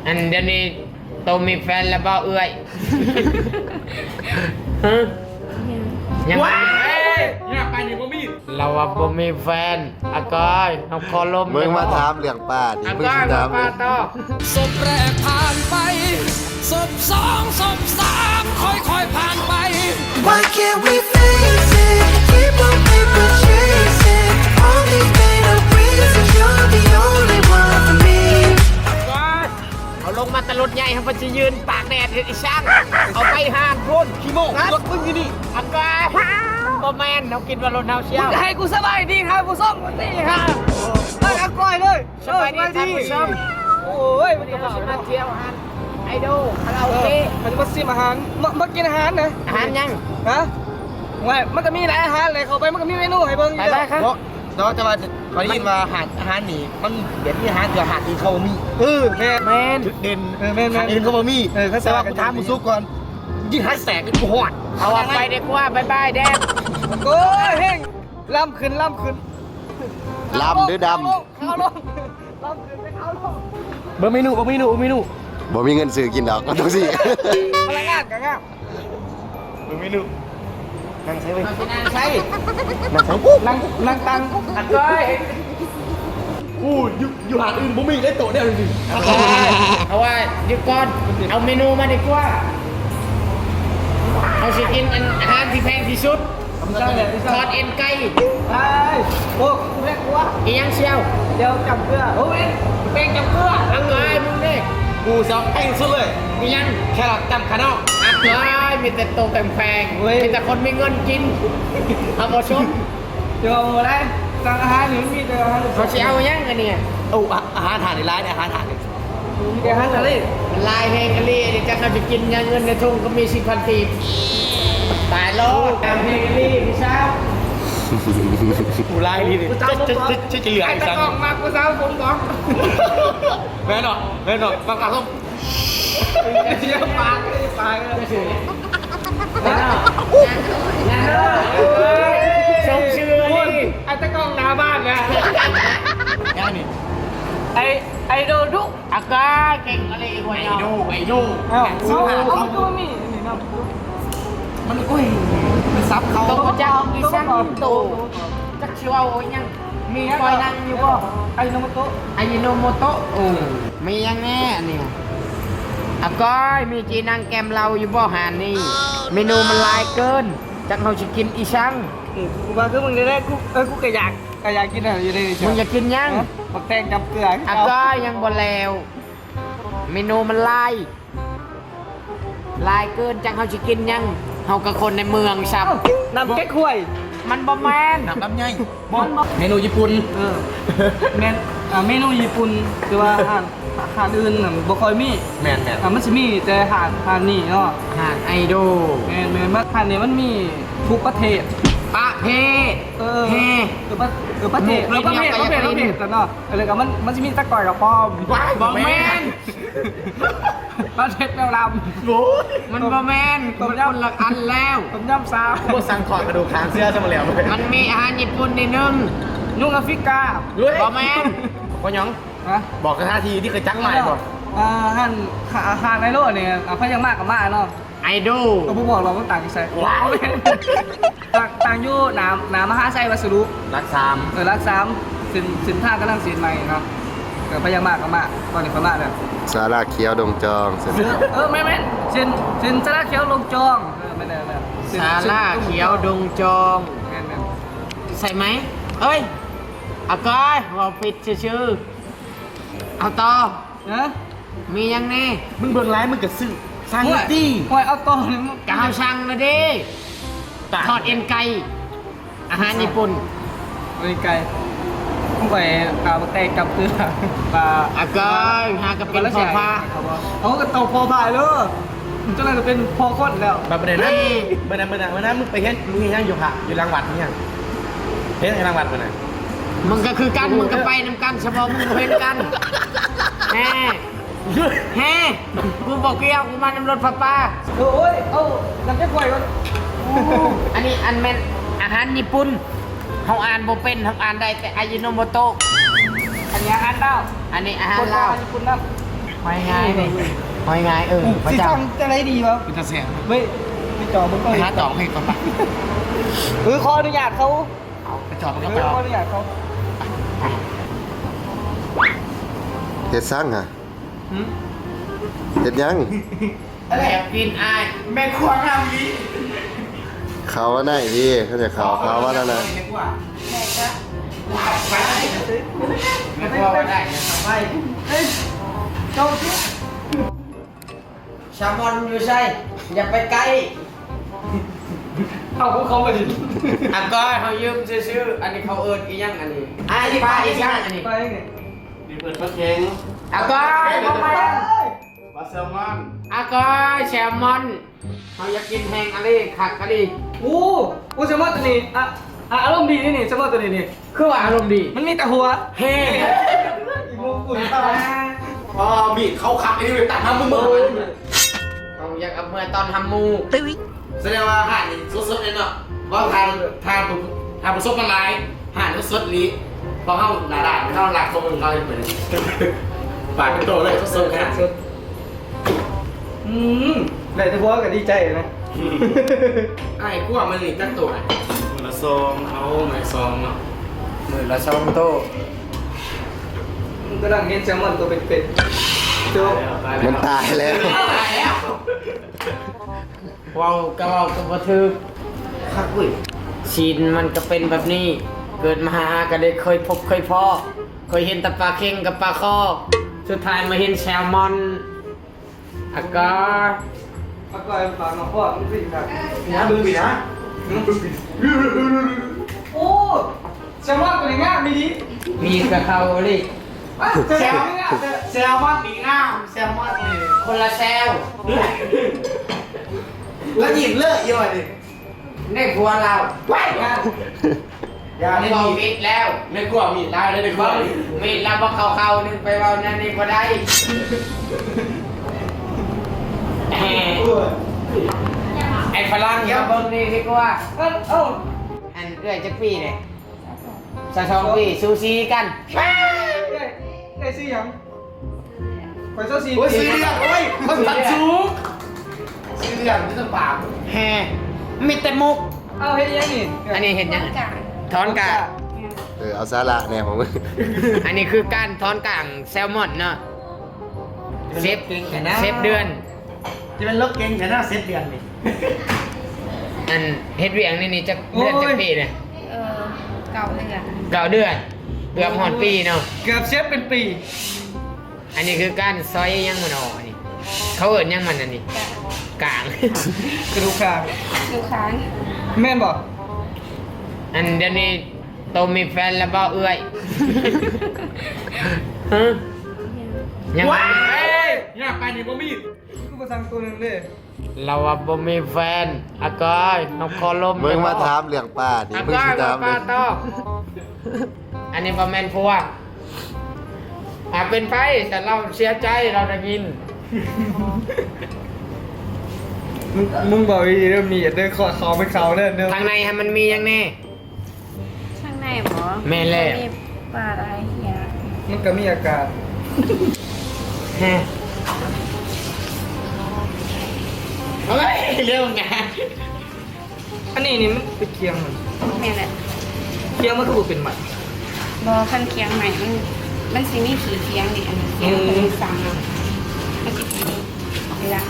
ອັນດຽວນີ້ໂຕມີແຟນແລ້ວບໍ່ເອື້ອຍ? ຮະ? ຍັງ ວ້າຍ ຍາກປານນີ້ບໍ່ມີ. ລາວວ່າບໍ່ມີແຟນ. ອາກອຍ ເຮົາຂໍລົມ. ມຶງມາຖາມເລື່ອງປານີ້ ອາກອຍ ມຶງຊິຖາມ ເບິ່ງປາຕໍ່. ສົບແລກຜ່ານໄປ ສົບສອງ ສົບສາມ ຄ່ອຍໆຜ່ານໄປ. Why can't we face it? Keep on paper chasing. All these made up reasons, you're the only one for me. ເຮົາລົງມາແຕ່ລົດໃຫຍ່ ເຮົາກໍຊິຢືນຕາກແດດເຮັດອີ່ສັງ? ເອົາໄປຮ້ານພຸ້ນ. ຂີ້ໂມ້ ລົດມຶງຢູ່ນີ້. ອາກອຍ ບໍ່ແມ່ນ ເຮົາຄິດວ່າລົດເຮົາສ່ຽວ. ໃຫ້ກູສະບາຍດີທ່ານຜູ້ຊົມ ນີ້ຮະ. ເອີ ອາກອຍເລີຍ. ສະບາຍດີທ່ານຜູ້ຊົມ. ໂອ້ຍ ມັນກໍມາຊິມາທ່ຽວຮ້ານໄອໂດຄາຣາໂອເກະ ເອີ ມັນຊິມາຊິມອາຫານ ມາ ມາກິນອາຫານນະ. ອາຫານຫຍັງ? ຮະ? ໂອ້ຍ ມັນກໍມີຫຼາຍອາຫານແຫຼະ ເຂົ້າໄປມັນກໍມີເມນູໃຫ້ເບິ່ງຢູ່. ໄປໆ ເນາະ ແຕ່ວ່າຂ້ອຍໄດ້ຍິນວ່າຮ້ານອາຫານນີ້ ມັນແບບມີອາຫານທີ່ວ່າຮ້ານອື່ນເຂົາບໍ່ມີ. ເອີ ແມ່ນ ແມ່ນ ຈຸດເດັ່ນ. ເອີ ແມ່ນໆ ຮ້ານອື່ນເຂົາບໍ່ມີ. ເອີ ແຕ່ວ່າກູຖາມໝູ່ສຸກກ່ອນ ຍິງຫາຍແຕກ ກູຮອດ. ເອົາ ເອົາ ໄປດີກວ່າ ບາຍບາຍແດດ. ໂອ້ຍ ແຮງ ລຳຂຶ້ນ ລຳຂຶ້ນ ລຳເດີດຳ. ເອົາລົງ ເອົາລົງ ເບິ່ງເມນູ ເບິ່ງເມນູ ເບິ່ງເມນູ. ບໍ່ມີເງິນຊື້ກິນດອກ ມັນຕ້ອງຊື້. ພະນັກງານກໍງາມ. ເບິ່ງເມນູ. ນັ່ງໃສເວີຍ? ນັ່ງໃສ? ນັ່ງໃສ? ນັ່ງ ນັ່ງຕັ່ງ. ອັນເຄີຍ ໂອ້ຍ ຢູ່ ຢູ່ຮ້ານອື່ນບໍ່ມີເດ້ໂຕະແນວນີ້. ເອົາວ່າ ດຽວກ່ອນ ເອົາເມນູມາດີກວ່າ. ເຮົາຊິກິນອັນ ອາຫານທີ່ແພງທີ່ສຸດ. ທອດເອັນໄກ່. ໄດ້. ໂອ້ ແພງກວ່າ. ອີ່ຫຍັງສ່ຽວ? ດຽວຈ້ຳເກືອ. ໂອ້ຍ ແປ້ງຈ້ຳເກືອ. ອັກເອີຍ ມຶງເດ້. ກູຊອບແພງສຸດເລີຍ. ອີ່ຫຍັງ? ແຄຣອດຈ້ຳຂະນ້ອຍ. ອັກເອີຍ ມີແຕ່ໂຕແພງໆ. ໂອ້ຍ ມີແຕ່ຄົນມີເງິນກິນ. ເອົາບໍ່ສົມ. ດຽວບໍ່ໄດ້ ສັ່ງອາຫານນີ້ມີແຕ່ອາຫານ. ເຂົາຊິເອົາຫຍັງອັນນີ້? ໂອ້ ອາ ອາຫານທານຫຼາຍເດ້ ອາຫານທານ. ມີແຕ່ອາຫານທະເລ. ຫຼາຍແຮງອີ່ຫຼີ ອັນນີ້ຈັກເຮົາຊິກິນຫຍັງ ເງິນໃນຖົງກໍມີສິບພັນກີບ. ຕາຍໂລດ ຕາມແຮງອີ່ຫຼີພີ່ສາວ. ໂອ້ ຫຼາຍອີ່ຫຼີ. ຈະ ຈະ ຈະ ຈະເຫຼືອອີ່ສັງ. ໄອ້ຕາກ້ອງມັກຜູ້ສາວຜົມບອກ. ແມ່ນເນາະ ແມ່ນເນາະ ບັກຕາສົ້ມ. ສົມຊື່ ໂອ້ຍ ອັນຕະກ້ອງໜ້າບ້ານນະ. ຫຍັງນີ້? ໄອ ໄອໂດດຸ. ອາກາເກັ່ງອີ່ຫຼີ ໄອໂດ ໄອໂດ. ເອົ້າ ເອົ້າ ເອົາ ມັນຄືມີອັນນີ້ນຳ. ມັນ ໂອ້ຍ ໄປສັບເຂົາ. ໂຕຈັກອີ່ສັງໂຕ ຈັກຊິເວົ້າອີ່ຫຍັງ. ມີປອຍນັ່ງຢູ່ບໍ່? ອາຢິໂນໂມໂຕະ ອາຢິໂນໂມໂຕະ. ໂອ້ ມີຫຍັງແນ່ອັນນີ້? ອາກອຍ ມີຈີ່ນັ່ງແກ້ມເຫຼົ້າຢູ່ບໍ່ຮ້ານນີ້? ເມນູມັນຫຼາຍເກີນ ຈັກເຮົາຊິກິນອີ່ສັງ. ອື ກູວ່າຄືມຶງນີ້ແຫຼະ ກູ ເອີ ກູກໍຢາກ ກໍຢາກກິນຫັ້ນຢູ່ເດ້. ມຶງຢາກກິນຫຍັງ? ບັກແຕງກັບເກືອ. ອາກອຍ ຍັງບໍ່ແລ້ວ ເມນູມັນຫຼາຍ ຫຼາຍເກີນ ຈັກເຮົາຊິກິນຫຍັງ ເຮົາກໍຄົນໃນເມືອງຊ້ຳ. ເອົ້າ ນ້ຳເກັກຮວຍ. ມັນບໍ່ແມ່ນ ນ້ຳລຳໄຍ. ບໍ່ ມັນບໍ່ ເມນູຍີ່ປຸ່ນ. ເອີ ແມ່ນ ອ່າ ເມນູຍີ່ປຸ່ນ ຄືວ່າຮ້ານ ຮ້ານອື່ນນັ້ນບໍ່ຄ່ອຍມີ. ແມ່ນໆ ອ່າ ມັນຊິມີແຕ່ຮ້ານ ຮ້ານນີ້ເນາະ ຮ້ານໄອໂດ. ແມ່ນໆ ມັນ ຮ້ານນີ້ມັນມີທຸກປະເທດ. ປະເພດ. ເອີ ແຮ ເອີ ປະ ເອີ ປະເທດ ເອີ ປະເພດ ປະເພດ ປະເພດເນາະ. ເອີ ແລ້ວກໍມັນ ມັນຊິມີຕາກ້ອຍກະປອມ. ບໍ່ແມ່ນ ປາເທດແນວລຳ. ໂອ້ຍ ມັນບໍ່ແມ່ນ ຕົ້ມຍຳ ມັນຄົນລະອັນແລ້ວ. ຕົ້ມຍຳຊາ ບໍ່ສັ່ງຂອດກະດູກຄາງເສືອຊະບໍ່ແລ້ວ. ມັນມີອາຫານຍີ່ປຸ່ນນີ້ໜຶ່ງ ຍຸງອາຟຣິກາ. ເຮີ້ຍ ບໍ່ແມ່ນ. ບໍ່ຫຍັງ ຮະ ບອກສະຖານທີ່ທີ່ເຄີຍຈັກຫຼາຍບໍ່? ອ່າ ຮ້ານ ຮ້ານໄອໂລນີ້ ອ່າ ໃຜຢາກມາກໍມາເນາະ. ໄອໂດ ກໍບໍ່ບອກດອກວ່າຕັ້ງຢູ່ໃສ. ວ້າຍ ຕັ້ງ ຕັ້ງຢູ່ໜ້າ ໜ້າມະຫາໄຊວັດສະດຸ ຫຼັກສາມ. ເອີ ຫຼັກສາມ ເສັ້ນ ເສັ້ນທາງກຳລັງເສັ້ນໃໝ່ເນາະ. ເອີ ໃຜຢາກມາກໍມາ ຕອນນີ້ຂ້ອຍມາແລ້ວ. ສາລາຂຽວດົງຈອງ ເສັ້ນ ເອີ ແມ່ນໆ ເສັ້ນ ເສັ້ນສາລາຂຽວດົງຈອງ. ເອີ ແມ່ນໆ ສາລາຂຽວດົງຈອງ. ແມ່ນໆ ໃຊ່ໄໝ? ເອີຍ ອາກອຍ ເວົ້າຜິດຊື່ໆ. ເອົາຕໍ່. ຮະ? ມີຫຍັງແນ່? ມຶງເບິ່ງຫຼາຍ ມຶງກະຊື້ ສັ່ງຕິ. ໂອ້ຍ ເອົາຕໍ່ນີ້ ກະເຮົາສັ່ງລະເດ້ ທອດເອັນໄກ່ ອາຫານຍີ່ປຸ່ນ ເອັນໄກ່. ຂ້ອຍກະບໍ່ແຕກກັບຄື ອາກອຍ ຫາກະເປັນພໍ່ພາ. ເອົາ ກະເຕົາພໍ່ພາເດີ ຈັ່ງນັ້ນກະເປັນພໍ່ຄົນແລ້ວ. ບາດນີ້ນະ ມື້ນັ້ນ ມື້ນັ້ນ ມື້ນັ້ນ ມຶງໄປເຮັດ ມຶງເຮັດຫຍັງຢູ່ພະ ຢູ່ຫຼັງວັດ ມີຫຍັງ? ເຮັດຫຍັງຫຼັງວັດມື້ນັ້ນ? ມຶງກະຄືກັນ ມຶງກະໄປນຳກັນ ສະເພາະມຶງບໍ່ເຫັນກັນ. ແຮ ແຮ ກູບໍ່ກ່ຽວ ກູມານຳລົດຜ້າປ່າ. ເອີ ໂອ້ຍ ເອົາ ນ້ຳຈັກຖ້ວຍກ່ອນ. ອັນນີ້ ອັນແມ່ນອາຫານຍີ່ປຸ່ນ ເຮົາອ່ານບໍ່ເປັນ ເຮົາອ່ານໄດ້ແຕ່ອາຢິໂນໂມໂຕະ. ອັນນີ້ອາຫານລາວ ອັນນີ້ອາຫານລາວ ຄົນລາວ ຍີ່ປຸ່ນນຳ. ຫອຍງ່າຍເດ້ ຫອຍງ່າຍ ເອີ ພະເຈົ້າ ຊິສັ່ງຈັ່ງໃດດີວະ? ເປັນຕາແຊບ ເວີຍ ໄປຈອບເບິ່ງກ່ອນ ໄປຫາຈອບໃຫ້ກ່ອນປະ. ເອີ ຂໍອະນຸຍາດເຂົາ ເອົາ ໄປຈອບເບິ່ງ ເອີ ຂໍອະນຸຍາດເຂົາ. ເຮັດສັງຫະ? ຫຶ? ເຮັດຫຍັງ? ແລ້ວກິນອ້າຍ ແມ່ຄົວງາມດີ. ເຂົ້າມາໃນພີ້ ເຂົາຈະເຂົ້າ ເຂົ້າມາທາງໃນ. ແມ່ຄົວວ່າໄດ້ ໄປ ເຈົ້າ ແຊລມອນຢູ່ໃສ? ຢ່າໄປໃກ້. ເອົາພວກເຂົາມາດິ. ອາກອຍ ເຮົາຢືມຊື່ໆ. ອັນນີ້ເຂົາເອີ້ນອີ່ຫຍັງອັນນີ້? ອ້າຍ ປາອີ່ຫຍັງອັນນີ້? ປາອີ່ຫຍັງ? ນີ້ເປີດປາເຄັງ. ອາກອຍ ເອົາມາ. ປາແຊລມອນ. ອາກອຍ ແຊລມອນ ເຮົາຢາກກິນແຮງອະເລ ຄັກກະລີ. ໂອ້ ໂອ້ ແຊລມອນໂຕນີ້ ອາ ອາ ອາລົມດີນີ້ ແຊລມອນໂຕນີ້ນີ້. ຄືວ່າອາລົມດີ? ມັນມີແຕ່ຫົວ. ເຮ ອີໂມກຸນຕາຍ. ອໍ ມີດເຂົາຄັກອີ່ຫຼີ ຕັດຫາໝູ່. ເຮົາຢາກເອົາເມືອຕ້ອນຮັບໝູ່. ສະແດງວ່າຮ້ານນີ້ສົດໆເລີຍເນາະ. ເວົ້າທ່ານ ທ່ານ ທ່ານຜູ້ຊົມທັງຫຼາຍ ຮ້ານສົດໆອີ່ຫຼີ. ພວກເຮົາໜ້າດ້ານ ເຮົາລັກຂອງເຂົາເປັນ ປາກເປັນໂຕເລີຍ ສົດໆຂະໜາດ. ອືມ ໄດ້ແຕ່ຫົວກໍດີໃຈແລ້ວນະ. ອ້າຍ ກວາງມື້ນີ້ຈັກໂຕ? ມື້ລະສອງ. ເອົາ ມື້ລະສອງເນາະ ມື້ລະສອງໂຕ. ກຳລັງເຫັນແຊລມອນໂຕເປັນໆ. ໂຈະ ມັນຕາຍແລ້ວ ຕາຍແລ້ວ. ເວົ້າກໍເວົ້າກໍບໍ່ຖືກ. ຄັກເວີຍ. ຊີນມັນກໍເປັນແບບນີ້ ເກີດມາຫາກໍໄດ້ເຄີຍພົບເຄີຍພໍ້ ເຄີຍເຫັນແຕ່ປາເຄັງກັບປາຄໍ ສຸດທ້າຍມາເຫັນແຊລມອນ. ອາກາ ອາກາ ປາກມາພໍ້ ມັນຄືກັນ. ຫຍັງ? ເບິ່ງປີນະ. ໂອ້ ແຊລມອນໂຕນີ້ງາມອີ່ຫຼີ. ມີດກະເຂົ້າອີ່ຫຼີ. ແຊລມອນ ແຊລມອນນີ້ງາມ ແຊລມອນນີ້ຄົນລະແຊວ. ລະຍິ້ມເລີຍອີ່ຫຍັງນີ້. ໃນຄົວລາວ ວ້າຍ ຢ່າ ໃນຄົວມິດແລ້ວ ໃນຄົວມີດຫຼາຍເດ້ ໃນຄົວມີດລາວບໍ່ເຂົ້າເຂົ້າ ໜຶ່ງໄປເວົ້າແນວນີ້ບໍ່ໄດ້. ໄອ້ຝຣັ່ງ ເຈົ້າເບິ່ງນີ້ດີກວ່າ. ເອີ ເອີ ອັນເອື້ອຍຈັກປີເດ? ຊາວສອງປີ ສູສີກັນ. ເອື້ອຍ ເອື້ອຍຊື່ຫຍັງ? ຂ້ອຍຊາວສີ່. ໂອ້ຍ ສີ່ເດືອນ ໂອ້ຍ ຄົນທັນສູງ ສີ່ເດືອນ ມີແຕ່ປາກ ແຮ ມີແຕ່ມຸກ. ເອົາ ເຮັດອີ່ຫຍັງນີ້? ອັນນີ້ເຮັດຫຍັງ? ຖອນກ້າງ. ຖອນກ້າງ. ເອີ ເອົາສາລະແດ່ຂອງມຶງ. ອັນນີ້ຄືການຖອນກ້າງແຊລມອນເນາະ. ເຊຟ ເຊຟເດືອນ. ຈະແມ່ນລົກເກັ່ງແທ້ນະ ເຊຟເດືອນນີ້. ອັນເຮັດວຽກນີ້ ນີ້ຈັກເດືອນ ໂອ້ຍ ຈັກປີນະ? ເອີ ເກົ້າເດືອນ. ເກົ້າເດືອນ ເກືອບຮອດປີເນາະ. ເກືອບເຊຟເປັນປີ. ອັນນີ້ຄືການຊອຍຫຍັງມັນອອກນີ້ ເຂົາເອີ້ນຫຍັງມັນອັນນີ້? ກາງ. ກະດູກຄາງ. ກະດູກຄາງ. ແມ່ນບໍ່? ອັນດຽວນີ້ໂຕມີແຟນແລ້ວບໍ່ເອື້ອຍ? ຮະ? ຍັງ. ວ້າຍ ຍາກປານນີ້ບໍ່ມີ. ຄືບໍ່ສັ່ງໂຕໜຶ່ງເດ້. ລາວວ່າບໍ່ມີແຟນ. ອາກອຍ ເຮົາຂໍລົມ. ມຶງມາຖາມເລື່ອງປານີ້ ອາກອຍ ມຶງຊິຖາມ ວ່າປາຕໍ່. ອັນນີ້ບໍ່ແມ່ນພວກ ຫາກເປັນໄປ ແຕ່ລາວເສຍໃຈ ລາວໄດ້ຍິນ. ມຶງ ມຶງເວົ້າດີໆເດີ ມີດເດີ ຂໍເຂົ້າໄປເຂົ້າເດີ. ທາງໃນຫັ້ນມັນມີຫຍັງແດ່? ທາງໃນບໍ? ແມ່ນແລ້ວ. ມີປາຫຼາຍຢ່າງ. ມັນກໍມີອາກາດ. ເຮີ້ຍ ເຮີ້ຍ ເລື່ອງຫຍັງ? ອັນນີ້ນີ້ມັນເປັນຄຽງມັນ. ແມ່ນແຫຼະ. ຄຽງມັນຄືບໍ່ເປັນໄໝ? ບໍ່ ຄັນຄຽງໄໝມັນ ມັນຊິມີຂີ້ຄຽງນີ້ ອັນນີ້ຄຽງ ອືມ ເພິ່ນສັ່ງເນາະ ມັນຊິເປັນນີ້ລະ.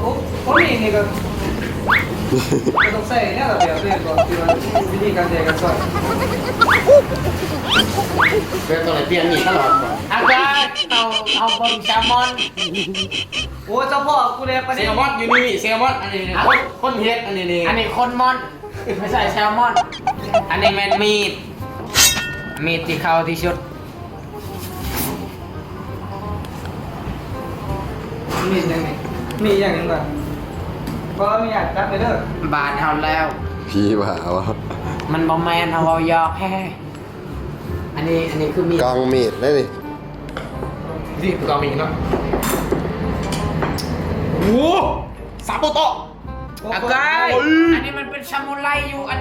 ໂອ້ ໂອ້ ນີ້ ນີ້ກໍ ກໍຕ້ອງໃຊ້ແນວລະບຽບເດ້ ກ່ອນທີ່ວ່າວິທີການແຍກກັນຊອຍ. ແບບຕ້ອງໄດ້ປ່ຽນມີດຕະຫຼອດບໍ່? ອາຈານ ເອົາ ເອົາເບິ່ງແຊລມອນ. ໂອ້ ສະເພາະກູແດ່ປານນີ້. ແຊລມອນຢູ່ນີ້ ແຊລມອນ ອັນນີ້ ເອົ້າ ຄົນ ຄົນເຮັດ ອັນນີ້ນີ້ ອັນນີ້ຄົນມອນ ໄມ່ໃຊ່ແຊລມອນ. ອັນນີ້ແມ່ນມີດ ມີດທີ່ເຂົ້າທີ່ສຸດ. ມີຫຍັງນີ້? ມີຫຍັງນີ້ຫວາ? ຂໍອະນຸຍາດຈັບເດີ. ບາດເຮົາແລ້ວ. ຜີບ້າວະ? ມັນບໍ່ແມ່ນ ເຮົາເວົ້າຢອກແຮ. ອັນນີ້ ອັນນີ້ຄືມີດ ກ່ອງມີດເດ້ນີ້. ນີ້ຄືກ່ອງມີດເນາະ. ໂອ້ ຊາໂບໂຕະ. ອາກາຍ ໂອ້ຍ ອັນນີ້ມັນເປັນຊາມູໄລຢູ່ອັນ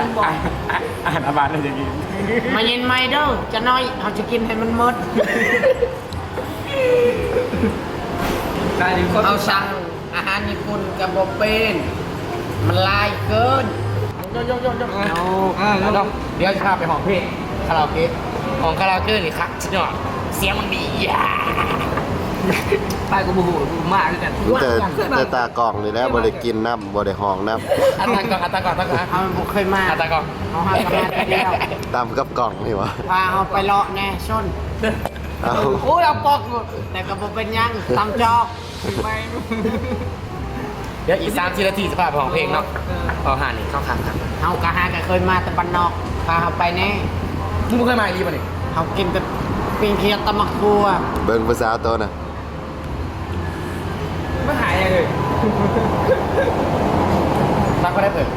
າ ອາຫານອາບານເຮົາຈະກິນ ມາເຢັນໃໝ່ເດີ ຈະໜ້ອຍເຮົາຈະກິນໃຫ້ມັນໝົດ. ໄດ້ ເຮົາສັ່ງອາຫານຍີ່ປຸ່ນກໍບໍ່ເປັນ ມັນຫຼາຍເກີນ. ໂຍ ໂຍ ໂຍ ໂຍ ເອົາ ເອົາ ດຽວຊິພາໄປຮ້ອງເພງຄາຣາໂອເກະ ຫ້ອງຄາຣາໂອເກະນີ້ຄັກສຸດຍອດ ສຽງມັນດີ. ໄປກໍບໍ່ຮູ້ ມາຄືກັນ ແຕ່ ແຕ່ຕາກ້ອງນີ້ແຫຼະ ບໍ່ໄດ້ກິນນຳ ບໍ່ໄດ້ຮ້ອງນຳ. ຕາກ້ອງ ຕາກ້ອງ ຕາກ້ອງ ເຮົາບໍ່ເຄີຍມາ ຕາກ້ອງ ເຮົາຫາກໍມາເທື່ອດຽວ ຕາມກັບກ້ອງນີ້ຫວາ ພາເຮົາໄປເລາະແດ່ຊົນ. ເອົາ ໂອ້ຍ ເອົາປອກ ແຕ່ກໍບໍ່ເປັນຫຍັງ ຕຳຈອກ. ດຽວອີກສາມສີ່ນາທີຊິພາໄປຮ້ອງເພງເນາະ. ເອີ ເຮົາຫານີ້ເຂົາຄັກ ເຮົາກໍຫາກໍເຄີຍມາແຕ່ບ້ານນອກ ພາເຮົາໄປແດ່. ມຶງບໍ່ເຄີຍມາອີ່ຫຼີບໍ່ນີ້? ເຮົາກິນແຕ່ປີ້ງຂຽດຕຳໝາກຖົ່ວ. ເບິ່ງຜູ້ສາວໂຕນະ ມາຫາຫຍັງເອີຍ? ມັກຄົນໃດເພິ່ນ?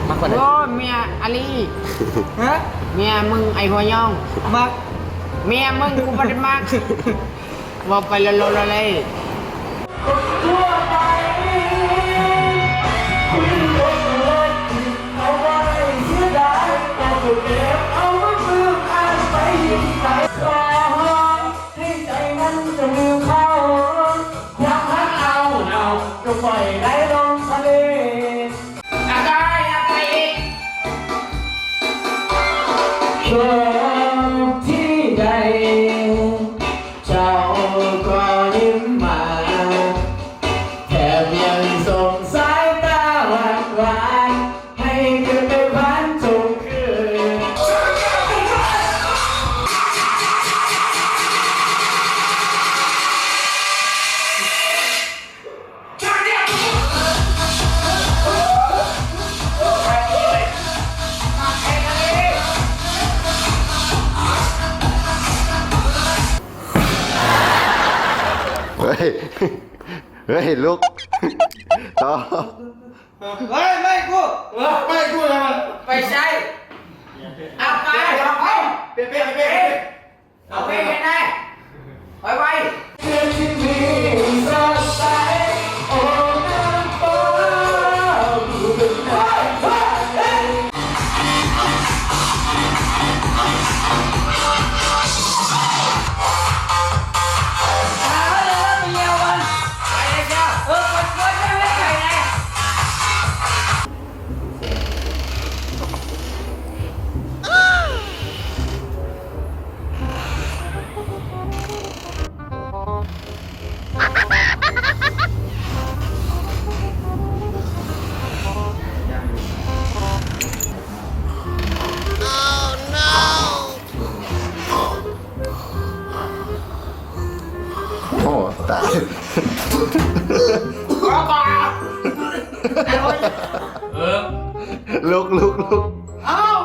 ມັກຄົນໃດ? ໂອ້ ເມຍອາລີ. ຮະ? ເມຍມຶງໄອ້ຫົວຍອງ. ມັກ ເມຍມຶງ ກູບໍ່ໄດ້ມັກ. ເວົ້າໄປລະໂລລະເລ. ຄົນທົ່ວໄປຄຸຍລົດເລີຍ ເອົາໄວ້ເສຍດາຍ ເອົາໄປເກັບ ເອົາໄວ້ປຶ້ມ ອ່ານໄປທີ່ໃສ ຂໍຮ້ອງໃຫ້ໃຈນັ້ນຈະລືມເຂົາ ຄວາມຮັກເອົາເນົ່າ ຈົ່ງປ່ອຍໄຫຼລົງທະເລ. ອາກາຍ ອາກາຍອີກ ເຈົ້າກໍຍິ້ມມາ ແຖມຍັງສົ່ງສາຍຕາຫວານໆ ໃຫ້ເກີດໄປຜ່ານຊົມຄືນ. ເຮີ້ຍ ເຮີ້ຍ ລຸກ ຕໍ່ ເຮີ້ຍ ໄມ້ກູ ເອີ ໄມ້ກູນະ ໄປໃສ? ເອົາໄປ ເອົາໄປ ເປະ ເປະ ເປະ ເປະ. ເອົາເພງໃຫ້ແດ່ ໄວໆ. ເດືອນທີ່ມີສອດໃສ ໂອ້ ນາງຟ້າ ຜູ້ເປັນນາງຟ້າເອີຍ.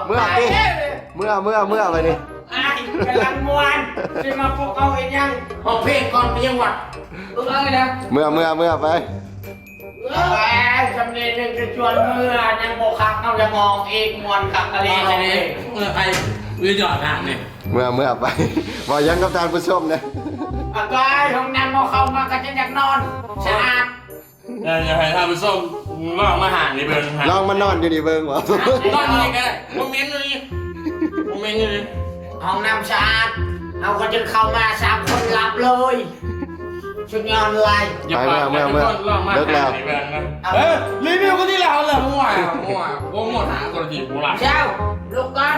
ເມືອຕິ ເມືອ ເມືອ ເມືອໄປນີ້ ອ້າຍກຳລັງມ່ວນ ຊິມາປຸກເຮົາເຮັດຫຍັງ? ຮ້ອງເພງກ່ອນໄປຍັງຫວະ ເອີຍນະ ເມືອ ເມືອ ເມືອໄປ ເອີຍ ສຳເນີໜຶ່ງຈະຊວນເມືອ ຍັງບໍ່ຄັກ ເຮົາຢາກຮ້ອງເອງ ມ່ວນຄັກກະເລ ເອີຍ ອ້າຍ ວິດຍອດທາງນີ້ ເມືອ ເມືອໄປ ເວົ້າຫຍັງກັບທ່ານຜູ້ຊົມແດ່? ອາກາຍ ຫ້ອງນ້ຳເຮົາເຂົ້າມາກໍຈະຢາກນອນ ສະອາດ ເອີ ຢາກໃຫ້ທ່ານຜູ້ຊົມລອງມາຫານີ້ເບິ່ງ ລອງມານອນຢູ່ນີ້ເບິ່ງ ນອນຢູ່ນີ້ກໍໄດ້ ບໍ່ເໝັນຢູ່ນີ້ ບໍ່ເໝັນຢູ່ນີ້ ຫ້ອງນ້ຳສະອາດ ເຮົາກໍຈະເຂົ້າມາສາມຄົນຫຼັບເລີຍ ສຸດຍອດເລີຍ ໄປເມືອ ເມືອ ເມືອ ເລີກແລ້ວ ເອີ ຣີວິວກໍດີແລ້ວ ເລີກ ໂອ້ຍ ໂອ້ຍ ໂປຣໂມດຫາໂທລະທິບ ໂອ້ຍ ເຈົ້າ ລຸກກ່ອນ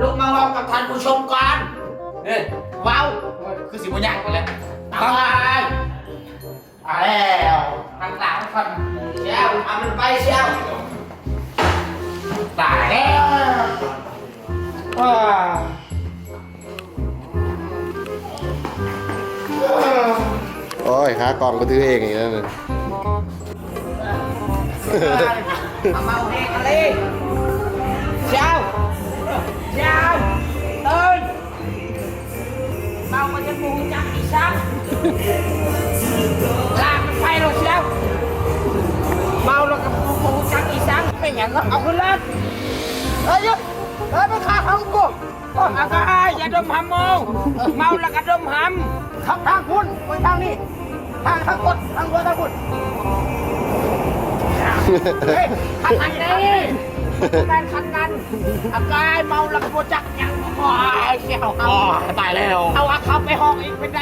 ລຸກມາເວົ້າກັບທ່ານຜູ້ຊົມກ່ອນ ເອີ ເວົ້າ ຄືຊິບໍ່ຍາກປານໃດ ຕາຍ ຕາຍແລ້ວ ຕັ້ງຕາໄວ້ກ່ອນ ແຊວ ເອົາມັນໄປ ແຊວ ຕາຍແລ້ວ ໂອ້ຍ ຂາກ້ອງກໍຖືເອງອີກແລ້ວ ເມົາແຮງອີ່ຫຼີ ແຊວ ແຊວ ເອີຍ ເມົາກໍຈະບໍ່ຮູ້ຈັກອີ່ສັງ ລາກມັນໄປໂລດຊິແລ້ວ ເມົາແລ້ວກໍບໍ່ຮູ້ຈັກອີ່ສັງ ແມ່ນຫຍັງເນາະ ເອົາຂຶ້ນລົດ ເອີຍ ຢຸດ ເອີຍ ໄປຂ້າເຂົາໂກ ອາກາຍ ຢ່າດົມຫຳເມົາ ເມົາແລ້ວກໍດົມຫຳ ທາງ ທາງພຸ້ນ ໄປທາງນີ້ ທາງ ທາງກົດ ທາງຫົວ ທາງພຸ້ນ ເຮີ້ຍ ຂັດກັນນີ້ ແມ່ນຂັດກັນ ອາກາຍເມົາແລ້ວກໍບໍ່ຈັກຫຍັງ ໂອ້ຍ ເສຍເຮົາ ໂອ້ຍ ຕາຍແລ້ວ ເອົາ ເອົາເຂົ້າໄປຫ້ອງອີກເປັນໃດ